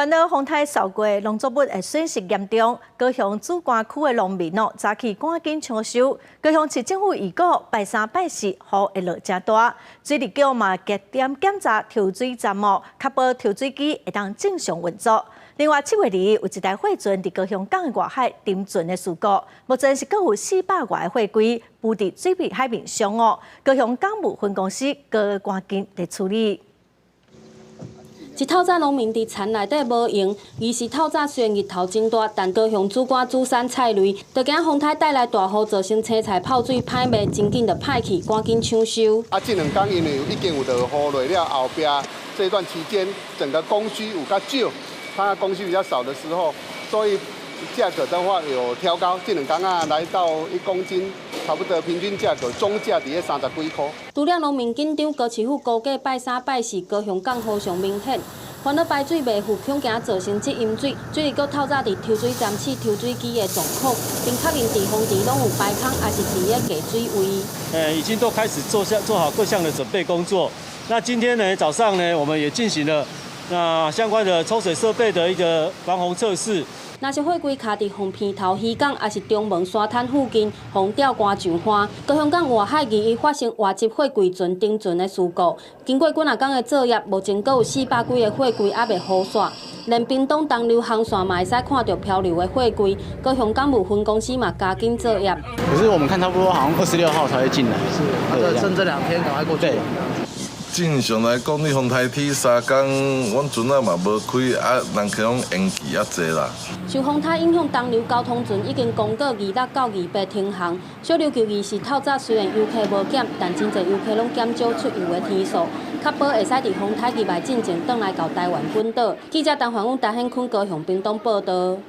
煩惱風颱掃過，農作物的損失嚴重，高雄梓官區的農民哦，早起趕緊搶收。高雄市政府預估拜三拜四雨會落誠大，水利局嘛加點檢查抽水站哦，確保抽水機會當正常運作。另外，7月2日有一台貨船佇高雄港的外海沉船的事故，目前是閣有400外個貨櫃浮佇水面海面上哦。高雄港務分公司閣趕緊佇處理。一透早農民佇田內底無閒，二是透早雖然日頭真大，但高雄梓官主產菜類，就驚風颱帶來大雨，造成青菜泡水歹賣，真緊就歹去，趕緊搶收。啊，這兩工因為已經有落雨落了，後壁這段期間整個供需有較少，它供需比較少的時候，所以價格的話有調高。這兩工啊，來到1公斤，差不多平均價格中價佇咧30幾箍。除了農民緊張，高市府估計拜三拜四高雄港雨上明顯，煩惱排水袂赴，恐驚造成積淹水。水利局透早佇抽水站試抽水機的狀況，並確認滯洪池攏有排空，抑是佇咧低水位。已經都開始做好各項的準備工作。那今天呢早上呢，我們也進行了那相關的抽水設備的一個防洪測試。若是貨櫃卡佇鳳鼻頭漁港，抑是中門沙灘附近，予吊竿上岸。高雄港外海2日發生外籍貨櫃船沉船的事故，經過幾若工的作業，目前閣有400幾个貨櫃猶未雨煞，連屏東東流航線嘛會使看著漂流的貨櫃。高雄港務分公司嘛加緊作業。可是我們看差不多好像26號才會進來，是，趁這2天趕快過去。對。正常來講，你風颱天3工，阮船仔嘛無開，啊，人客攏延期較濟啦。受風颱影響，東流交通船已經公告26到28停航。小琉球二是透早雖然遊客無減，但真濟遊客攏減少出遊的天數，確保會使佇風颱入來進前轉來到台灣本島。記者陳焕武、陳顯坤高雄屏東報導。